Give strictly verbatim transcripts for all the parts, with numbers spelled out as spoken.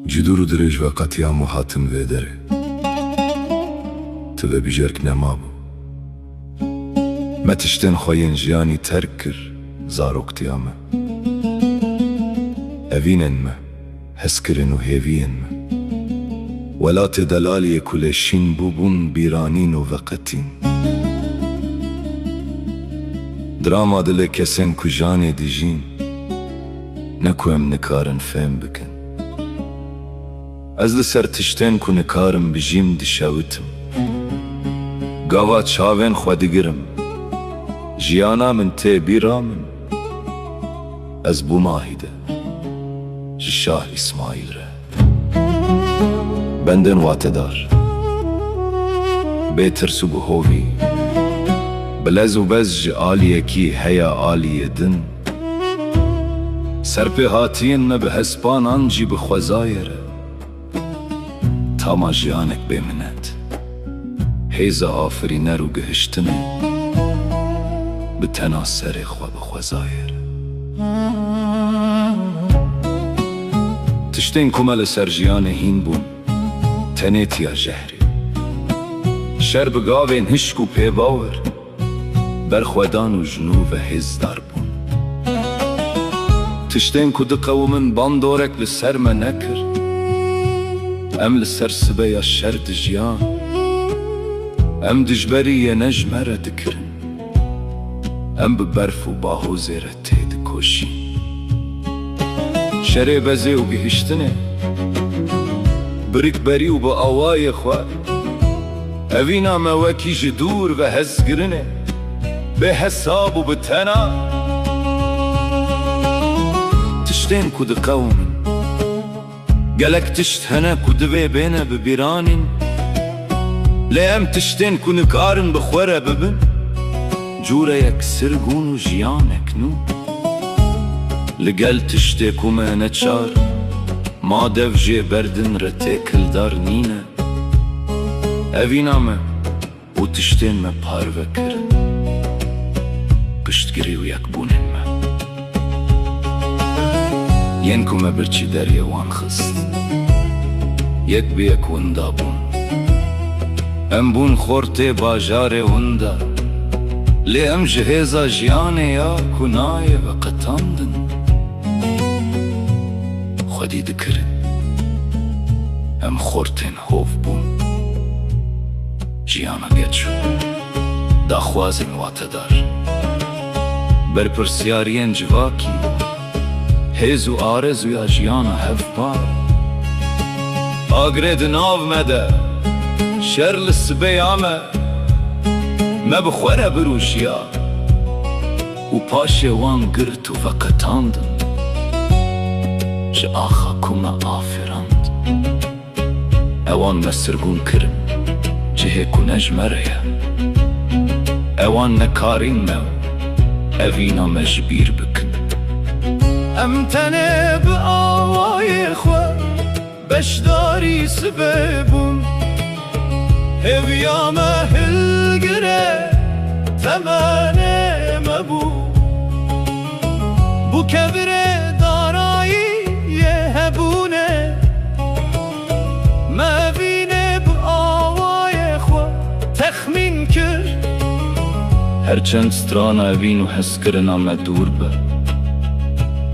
Ji dûr û dirêj veqetiyam û hatim vê derê. Ti vebijêrk nemabû. Me tiştên xwe yên jiyanî terk kir, zaroktiya me. Evînên me, hezkirin û hêviyên me. Welatê delaliyê ku lê şîn bûbûn, bîranîn û veqetîn. Drama dilê kesên ku janê dijîn, ne ku em nikarin fêm bikin. Ez li ser tiştên ku nikarim bijîm dişewitim. Gava çavên xwe digirim. Jiyana min tê bîra min. Ez bûma hîde ji Şah Îsmaîl re. Bendên watedar. Bê tirs û bi hovî. Bi lez û bez ji aliyekî heya aliyê din. Serpêhatiyên me bi hespan an jî bi xwezayê re. Tama jiyanek bê minet. Hêza afirîner û gihiştinê bi tena serê xwe bi xwezayê re. Tiştên ku me li ser jiyanê hîn bûn, tenêtiya jehrê. Şer bi gavên hişk û pêbawer, berxwedan û ji nû ve hêzdar bûn. Tiştên ku diqewimin bandorek li ser me nekir. Em li ser sibeya şer dijiyan. Em dijberî yê ne ji me re dikirin. Em bi berf û bahozê re têdikoşîn. Şerê bezê û gihiştinê, bi rikberî û bi awayê xwe, evîna me wekî ji dûr ve hezkirinê, bê hesab û bi tena. Tiştên ku diqewimin. Gelek tişt hene ku divê bêne bibîranîn, lê em tiştên ku nikarin bi xwe re bibin, cûreyek sirgûn û jiyanek nû. Li gel tiştê ku me neçar ma dev jê berdin re têkildar nîne. Evîna me û tiştên me parve kirin. Piştgirî û yekbûnên me. Yên ku me birçî deriyê wan xist. Yek bi yek winda bûn. Em bûn xortê bajarê winda. Lê em ji hêza jiyanê ya ku nayê veqetandin, xwedî dikirin. Em xortên hov bûn. Jiyana geç û daxwazên watedar. Berpirsyariyên civakî, hêz û arezûya jiyana hevpar. Agirê di nav me de, şer li sibeya me, me bi xwe re birûşiya û paşê wan girt û veqetandin. Ji axa ku me afirand. Ewan me sirgûn kirin, cihê ku ne ji me re ye. Ewan nekarîn me û evîna me ji bîr bikin. Em tenê bi awayê xwe beşdarî sibê bûn. Hêviya me hilgirê temenê me bû. Bû kevirê darayî yê hebûnê. Me evînê bi awayê xwe texmîn kir. Her çend strana evîn û hezkirina me dûr be,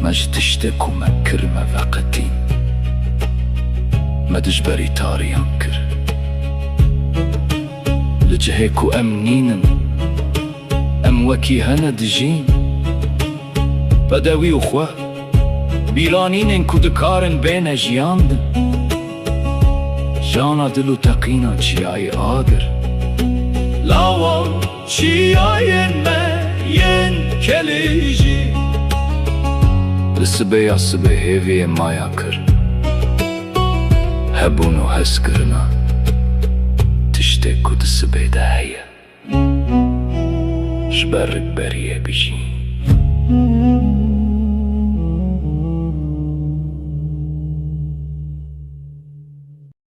me ji tiştê ku me kir me veqetîn. Me dijberî tariyan kir. Li cihê ku em nînin, em wekî hene dijîn. Bedewî û xwe, bîranînên ku dikarin bêne jiyandin. Jana dil û teqîna çiyayê Agir. Lawan çiyayên me yên kelê jî. Li sibeya sibê hêviyê maya kir. Hebûn û hezkirina tiştê ku di sibê de heye. Ji ber rikberiyê bijîn.